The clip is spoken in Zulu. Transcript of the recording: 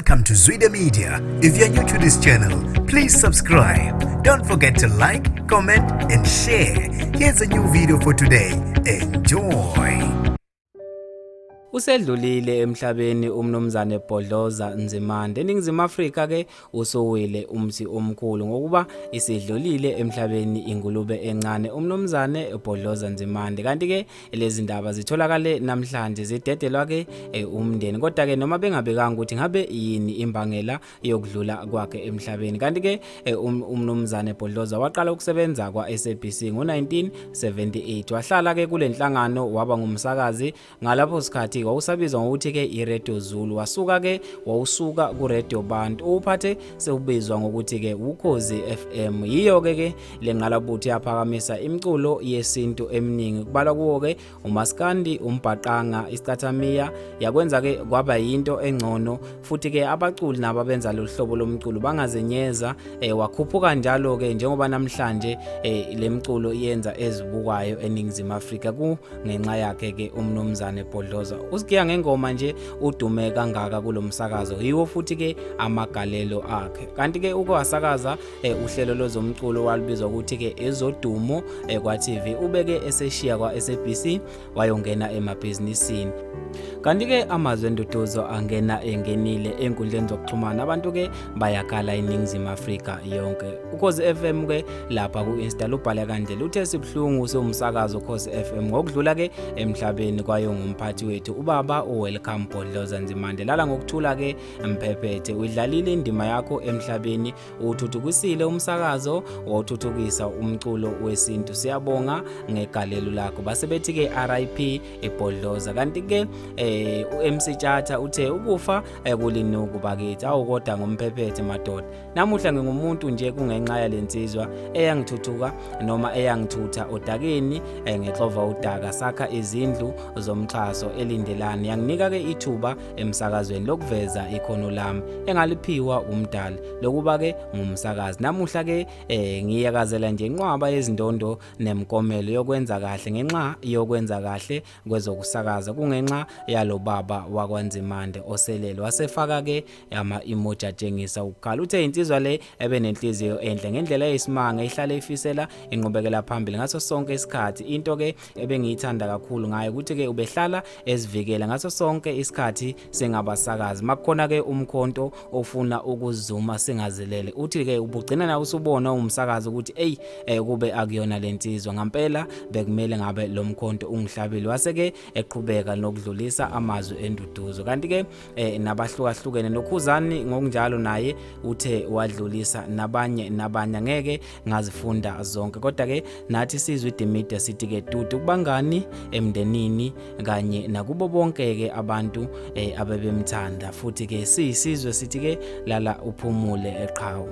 Welcome to Zwida Media. If you're new to this channel, please subscribe. Don't forget to like, comment, and share. Here's a new video for today. Enjoy. Usedlulile emhlabeni uMnumzane Bhodloza Nzimande. ENingizimu Afrika ke usuwile umthi omkhulu ngokuba isidlulile emhlabeni ingulube encane uMnumzane Bhodloza Nzimande. Kanti ke lezi ndaba zitholakale namhlanje zidedelwa ke umndeni, kodwa ke noma bengabekanga ukuthi ngabe yini imbangela yokudlula kwakhe emhlabeni. Kanti ke umnumzane Bhodloza waqala ukusebenza kwa-SABC ngo-1978, wahlala ke kule nhlangano waba ngumsakazi. Ngalapho sikhathi wawusabizwa ngokuthi ke iRadio Zulu, wasuka ke wawusuka kuRadio Bantu, uphathe sewubizwa ngokuthi ke Ukhozi FM. Yiyo ke lengqalabutho yaphakamisa imiculo yesintu eminingi, kubalwa kuwo ke umaskandi, umbhaqanga, isicathamiya, yakwenza ke kwaba yinto engcono futhi ke abaculi nabo abenza lolu hlobo lomculo bangazenyeza. Wakhuphuka njalo ke njengoba namhlanje lemculo iyenza ezibukwayo eNingizimu Afrika kungenxa yakhe ke umnumzane Bhodloza. Usigiya ngengoma nje udume kangaka kulomsakazo, yiwo futhi ke amagalelo akhe. Kanti ke ukwasakaza uhlelo lwezomculo walubizwa ukuthi ke Ezodumo kwa TV, ubeke eseshiya kwa SABC wayongena emabhizinisini. Kanti ke amazwi enduduzo angena engenile enkundleni zokuxhumana, abantu ke bayakhala iNingizimu Afrika yonke. Ukhozi FM ke lapha ku-Insta lubhale kanje, luthe sibuhlungu siwumsakazo Ukhozi FM ngokudlula ke emhlabeni kwayo ngumphathi wethu ubaba uWelcome Bhodloza Nzimande. Lala ngokuthula ke Mphephethe, uyidlalile indima yakho emhlabeni, uthuthukisile umsakazo, wawuthuthukisa umculo wesintu, siyabonga ngegalelo lakho. Base bethi ke RIP eBhodloza. Kanti ke uMC Tshatha uthe ukufa kulinuku bakithi, awu kodwa ngomphephethe madoda, namuhla ngingumuntu nje kungenxa yalensizwa eyangithuthuka noma eyangithutha odakeni ngexova udaka, sakha izindlu zomxhaso elindelani, yanginika ke ithuba emsakazweni lokuveza ikhono lami engaliphiwa umdali lokuba ke ngumsakazi. Namuhla ke ngiyakazela nje inqwaba yezindondo nemkomelo yokwenza kahle ngenxa yokwenza kahle kwezokusakaza kungenxa yalobaba wakwaNzimande oselele. Wasefaka ke ama emoji atshengisa ukukhala. Uthe insizwa le ebenenhliziyo enhle ngendlela eyisimanga, ihlale ifisela inqubekela phambili ngaso sonke isikhathi. Into ke ebengiyithanda kakhulu ngayo ukuthi ke ubehlala ezivikela ngaso sonke isikhathi singabasakazi, makukhona ke umkhonto ofuna ukuzuma singazelele. Uthi ke ubugcina na usubona umsakazi ukuthi ey kube akuyona lensizwa ngampela bekumele ngabe lo mkhonto ungihlabile. Wase ke eqhubeka nokudlulisa amazwi enduduzo. Kanti ke nabahlukahlukene noKhuzani ngokunjalo naye uthe wadlulisa nabanye nabanye, ngeke ngazifunda zonke, kodwa ke nathi sizwe iDimide sithi ke dudu kubangani, emndenini kanye nakubo bonke ke abantu abebemthanda, futhi ke siyisizwe sithi ke lala uphumule eqhawe.